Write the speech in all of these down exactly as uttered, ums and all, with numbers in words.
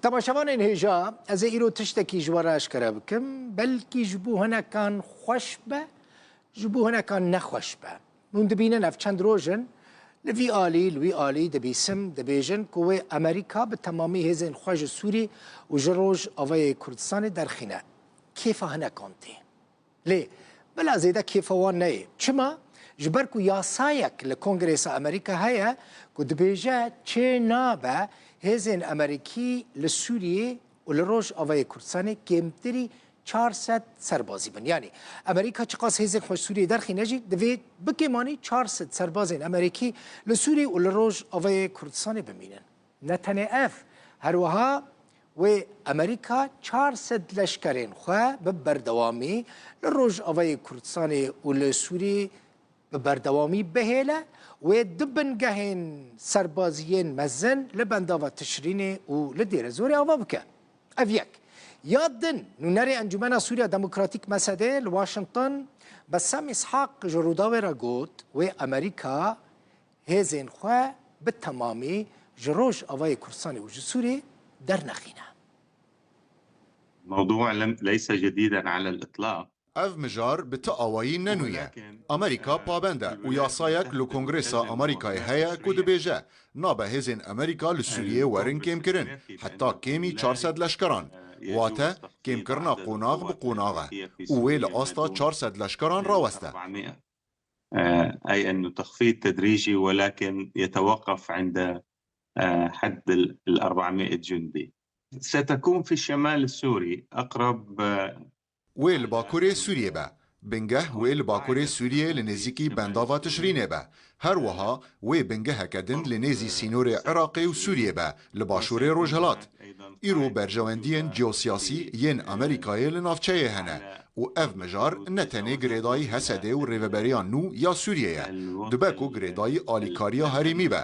Temaşevanên hêja, ez ê îro tiştekî ji we re eşkere bikim. Belkî ji bo hinekan xweş be, ji bo hinekan nexweş be. Hûn dibînin ev çend roj in, li vî alî, li wî alî dibîsim, dibêjin ku wê Amerîka bi temamî hêzên xwe ji Sûrî û ji Rojavayê Kurdistanê derxîne. Kêfa hinekan tê. Lê bila zêde kêfa wan neyê. Çima? Ji ber ku yasayek li Kongresa Amerîka heye ku dibêje çê nabe hêzên Amerîkî li Sûriyê û li Rojavayê Kurdistanê kêmtirî çar sed serbazî bin. Yanî Amerîka çiqas hêzên xwe ji Sûriyê derxîne jî, divê bikêmanî çar sed serbazên Amerîkî li Sûriyê û li Rojavayê Kurdistanê bimînin. Ne tenê ev, her wiha wê Amerîka çar sed leşkerên xwe bi berdewamî li Rojavayê Kurdistanê û li Sûriyê bi berdewamî bihêle, wê du bingehên serbazî yên mezin li Bendava Tişrînê û li Dêrezorê ava bike. Ev yek. Ya din, nûnerê Encûmena Sûriya Demokratîk, M S D, li Washington, Bessem Îshak, ji Rûdawê re got, wê Amerîka hêzên xwe bi temamî ji Rojavayê Kurdistanê û ji Sûriyê dernexîne. الموضوع لم ليس جديدا على الإطلاق. Ev mijar bi ti awayî ne nû ye. Amerîka pabend e û yasayek li Kongresa Amerîkayê heye ku dibêje nabe hêzên Amerîka li Sûriyê werin kêmkirin, heta kêmî çar sed leşkeran. Wate, kêmkirina qonax bi qonax e û wê li asta çar sed leşkeran raweste. آه، أي أنه تخفيض تدريجي، ولكن يتوقف عند، آه، حد ال-، الأربعمائة جندي. ستكون في الشمال السوري أقرب، آه، Wê li Bakurê Sûriyê be. Bingeh wê li Bakurê Sûriyê li nêzîkî Bendava Tişrînê be. Her wiha wê bingeheke din li nêzî sînorê Iraqê û Sûriyê be, li Başûrê Rojhilat. Îro berjewendiyên ciyosiyasî yên Amerîkayê li navçeyê hene û ev mijar ne tenê girêdayî H S D û rêveberiya nû ya Sûriyê ye. Dibe ku girêdayî alîkariya herêmî be.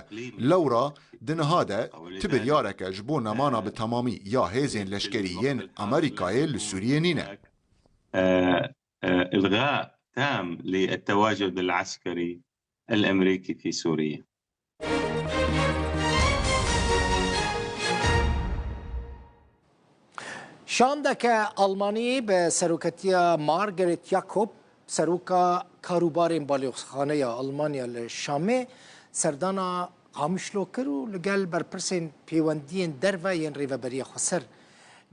Lewra di niha de ti biryareke ji bo nemana bi temamî ya hêzên leşkerî yên Amerîkayê li Sûriyê nîne. آه، آه، إلغاء تام للتواجد العسكري الأمريكي في سوريا. Şandeke Almanî bi seroketiya Margaret Yacob, seroka karûbarên balyoxxaneya Almanya li Şamê, serdana Qamişlo kir û li gel berpirsên pêwendiyên derve yên Rêveberiya Xweser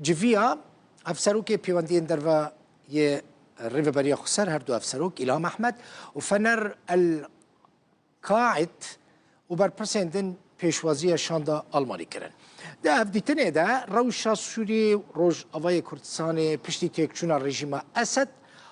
civiya. Hevserokê pêwendiyên derve yê Rêveberiya Xweser, her du hevserok, Îlham Ehmed û Fener El Kaid û berpirsên din pêşwaziya şanda Almanî kirin. Di hevdîtinê de rewşa Sûriyê û Rojavayê Kurdistanê piştî têkçûna rejîma Esed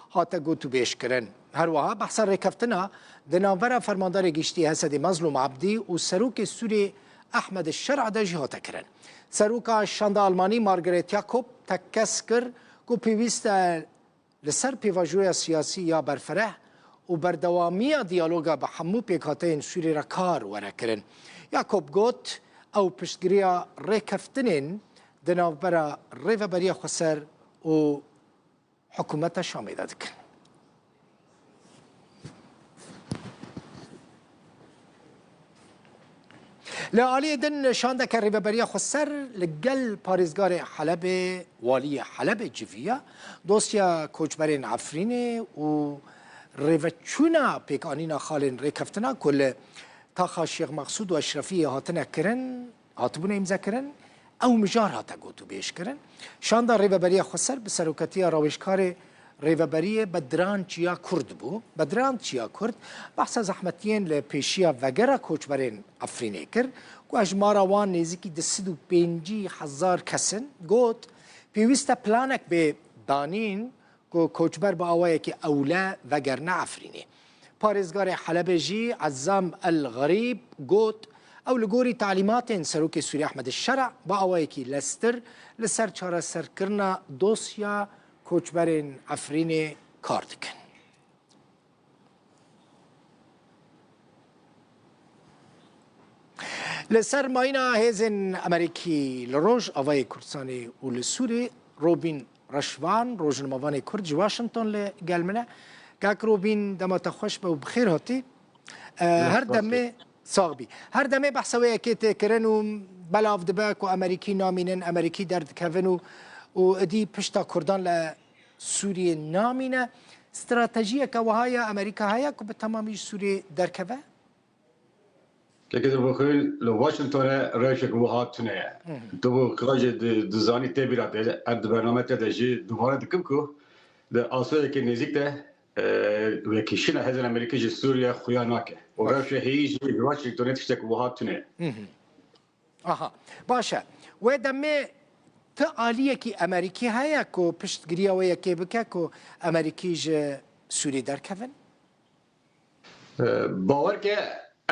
hate gotûbêjkirin. Her wiha behsa rêkeftina di navbera Fermandarê Giştî H S D'ê Mezlûm Ebdî û Serokê Sûriyê Ehmed Şer'a de jî hate kirin. Seroka şanda Almanî Margaret Yacob tekkes kir ku pêwîst e li ser pêvajoya siyasî ya berfereh û berdewamiya diyaloga bi hemû pêkhateyên Sûrî re kar were kirin. Yacob got, ew piştgiriya rêkeftinên di navbera Rêveberiya Xweser û Hikûmeta Şamê de dikin. Li aliyê din şandeke Rêveberiya Xweser li gel parêzgarê Helebê, waliyê Helebê civiya, dosya koçberên Efrînê û rêveçûna pêkanîna xalên rêkeftina ku li taxa Şêx Mexsûd û Eşrefiyê hatine kirin, hatibûne îmzekirin, ew mijar hate gotûbêjkirin. Şanda Rêveberiya Xweser bi seroketiya rawêjkarê Rêveberiyê Bedran Çiyakurd bû. Bedran Çiyakurd behsa zehmetiyên li pêşiya vegera koçberên Efrînê kir, ku hejmara wan nêzîkî du sed û pêncî hezar kes in. Got, pêwîst e planek bê danîn ku koçber bi awayekî ewle vegerine Efrînê. Parêzgarê Helebê jî Ezzam El Xerîb got, ew li gorî talîmatên Serokê Sûrî Ehmed Şera bi awayekî lestir li ser çareserkirina dosya koçberên Efrînê kar dikin. Li ser mayîna hêzên Amerîkî li Rojavayê Kurdistanê û li Sûrî, Robîn Reşvan, rojnamevanê Kurd ji Washington li gel min e. Kak Robîn, dema te xweş be û bi xêr hatî. E, Spas her demê, sax bî. Her demê behsa wê yekê tê kirin û belav dibe ku Amerîkî namînin, Amerîkî derdikevin û, û idî pişta Kurdan li Sûriyê namîne. Stratejiyeke wiha ya Amerîka heye ku bi temamî ji Sûriyê derkeve? Kekê, tu bixwîn li Washingtonê rewşek wiha tune ye. Tu bu qirajê di, dizanî tê bîra te, ev di bername te de jî dubare dikim ku di asayekê nêzîk de, e, wekî şina hezên Amerîkî ji Sûriye xuya nake. Û rewşe heyî jî li Washingtonê tiştek wiha tune ye. Aha, baş e. Wê demê ti aliyekî Amerîkî heye ku piştgiriya wê yekê bike ku Amerîkî ji Sûriyê derkevin? E, bawer ke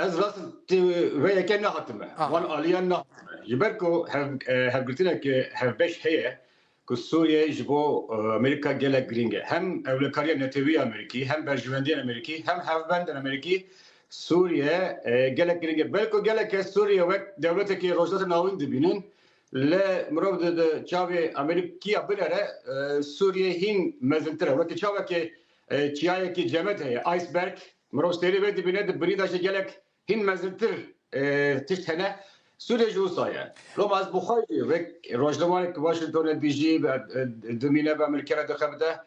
ez rast ti vê yeke nehatime. Aha. Wan aliyan nehatime. Ji ber ku hev, e, hevgirtineke hevbeş heye ku Sûriye ji bo, e, Amerîka gelek girîng e. Hem ewlekariya netewî ya Amerîkî, hem berjewendiyên Amerîkî, hem hevbendên Amerîkî Sûriye, e, gelek girîng e. Belko gelek kes Sûriye wek dewletekî Rojhilata Navîn dibînin. Lê mirov di, di çavê Amerîkiya binere, e, Sûriye hîn mezintir e. Wekî çavekê, e, çiyayekî cemed heye, iceberg, mirov sêrî vê dibîne, di binî de jî gelek hîn mezintir, e, tişt hene. Sûriye jî wisa ye. Loma ez bi xwe jî wek rojnamevanek Washingtonê dijî, e, e, dimîne, bi Amerîkî re dixebite.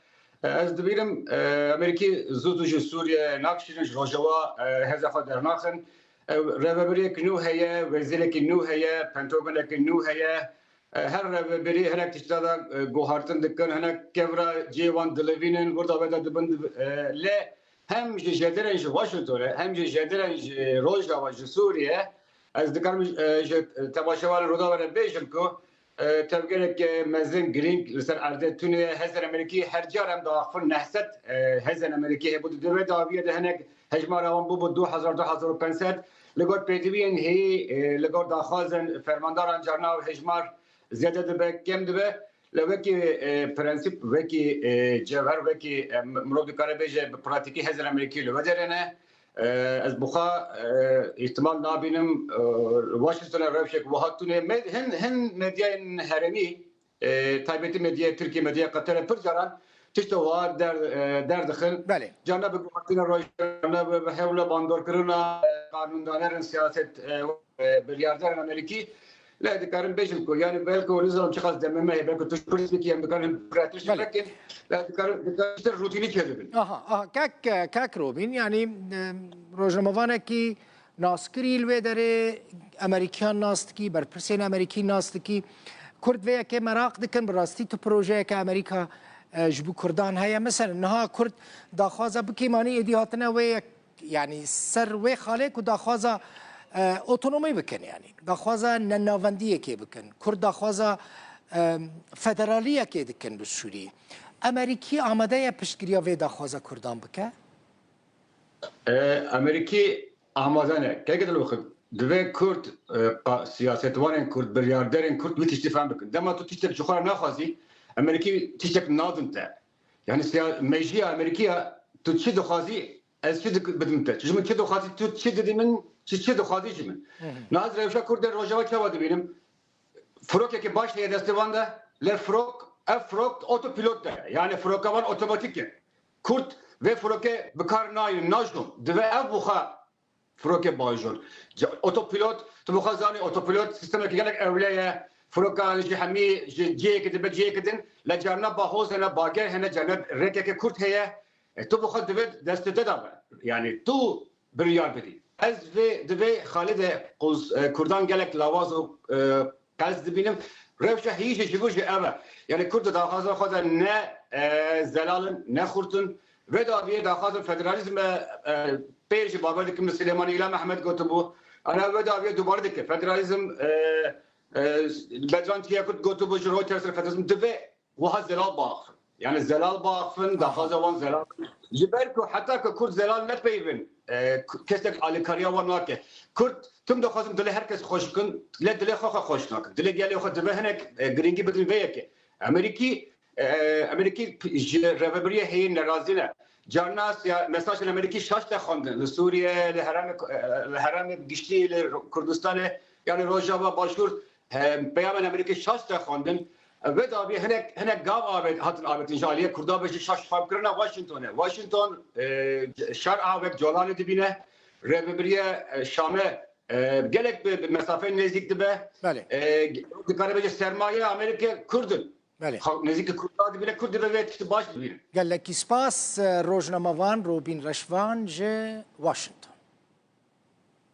E, ez dibînim, e, Amerîkî zû zû ji Sûriye nakişînin, ji Rojava, e, hêza xwe dernaxin. Ew rêvebiriyek nû heye, wezîrekî nû heye, Pentagonekî nû heye. E, her rêvebirî hinek tişta de, e, guhartin dikin, hinek kevra cihê wan dilivînin, wirda vê de dibin, e, lê hem ji jêderên ji Washingtonê, hem ji jêderên ji Rojava, ji Sûriye, ez dikarim, e, ji temaşevanên Rûdawê re bêjim ku, e, tevgereke mezin girîng li ser erdê tune ye. Hezên Amerîkî her car em diaxifin neh sed, e, hezên Amerîkî hebû di vê dawiyê de hinek hejmara wan bûbû du hezar, du hezar û pênc sed. Li gor pêdiviyên heyî, e, li gor daxwazên fermandaran carna ew hejmar zêde dibe, kêm dibe. Lê wekî, e, prensîp, wekî, e, cewher, wekî, e, mi-, mirov dikare bêje bi pratîkî hezên Amerîkî li wê derê ne. E, ez bi xwe, e, îhtimal nabînim, e, Washingtonê rewşek wiha tune. Me-, hin, hin medyayên herêmî, e, taybetî medyaya Tirkiyê, medyaya Qeterê pir caran tişta wiha der, e, derdixin. Belê. Carna bi guhertina rojnamevan, carna bi, bi hewla bandorkirina, e, qanûndanerên siyaset, e, e, biryardarên Amerîkî. Lê dikarim bêjim ku, yani, belki nizanim çiqas demê me heye, belki tu ji pirs bikî, em dikarin piratîş Belê. Bikin. Lê dikarin, dikarin işte rutînî çêdibin. Aha, aha, kak, kak Robîn, yani, e, rojnamevanekî naskirî li wê derê, Amerîkiyan nas dikî, berpirsên Amerîkî nas dikî. Kurd vê yekê meraq dikin, bi rastî tu projeyeke Amerîka, e, ji bo Kurdan heye. Mesela niha Kurd daxwaza bi kêmanî êdî hatine wê yek, yani ser wê xalê ku daxwaza, e, otonomî bikin, yani daxwaza nenavendiyekê bikin. Kurd daxwaza, e, federaliyekê dikin li Sûriyê. Amerîkî amade ye piştgiriya vê daxwaza Kurdan bike? E, Amerîkî amade ne. Keke dilxwe divê Kurd, e, qa-, siyasetvanên Kurd, biryarderên Kurd wî tiştî fehm bikin. Dema tu tiştek ji xwe re naxwazî, Amerîkî tiştek nadin te. Yani siya-, mejîya Amerîkî ya tu çi dixwazî, ez çi dik-, bidim te. Tu ji min çi dixwazî, tu çi didî min, çi, çi dixwazî ji min. Hı hı. Niha ez rewşa Kurdên Rojava çawa dibînim? Firokekî baş heye destê wan de, lê firok, ev firok otopilot de ye. Yani firoka wan otomatîk e. Kurd vê firoke bi kar nayînin, najon. Divê ev bi xwe firokê bajon. Ca-, otopilot, tu bi xwe zanî otopilot sîstemeke gelek ewle ye. Firoka ji hemî, ji cihêkê dibe cihêkê din, lê carna bahoz hene, bager hene, carna rêkeke kurt heye. E, tu bi xwe divê destê te de be. Yani tu biryar bidî. Ez vê, di vê xalê de quz-, e, Kurdan gelek lawaz û, e, qez dibînim. Rewşa heyî jî ji bo jî ev e. Yani Kurd di daxwaza xwe de ne, e, zelal in, ne xurt in. Vê dawiyê daxwaza federalîzm e, e, pêr jî bawer dikim li Silêmanî Îlham Ehmed gotibû. Ana vê dawiyê dubare dike. Federalîzm, e, e, Bedran Çiyakurt gotibû ji Reuters re federalîzm divê wiha zelal biaxifin. Yani zelal biaxifin, daxwaza wan zelal. Ji ber ku heta ku Kurd zelal nepeyivin, e, ku-, kesek alîkariya wan nake. Kurd tim dixwazin dilê her kes xweş bikin, lê dilê xwe xwe xweş nakin. Dilê gelê xwe dibe hinek, e, girîngî bidin vê yekê. Amerîkî, e, Amerîkî p-, ji rêvebiriyê heyî nerazî ne. Carna siya-, mesajên Amerîkî şaş te xwendin. Li Sûriye, li herêmê, e, li herêmê giştî, li Kurdistanê, yani Rojava, Başûr, He, peyamên Amerîkê şaş te xwendin. Vê dawiyê hinek, hinek gav avêt, hatin avêtin ji aliyê Kurda ve jî şaş fam kirina Washingtonê. Washington, e, şer a wek Colanê dibîne. Rêvebiriye, e, Şamê E, gelek bi, bi mesafeyê nêzîk dibe. Belê. E, dikare bêje sermayeya Amerîkê Kurd in. Belê. Xalk nêzîkî Kurda dibîne, Kurd divê vê tiştî baş bibînin. Gelekî spas, e, rojnamevan Robîn Reşvan ji Washington.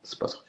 Spas.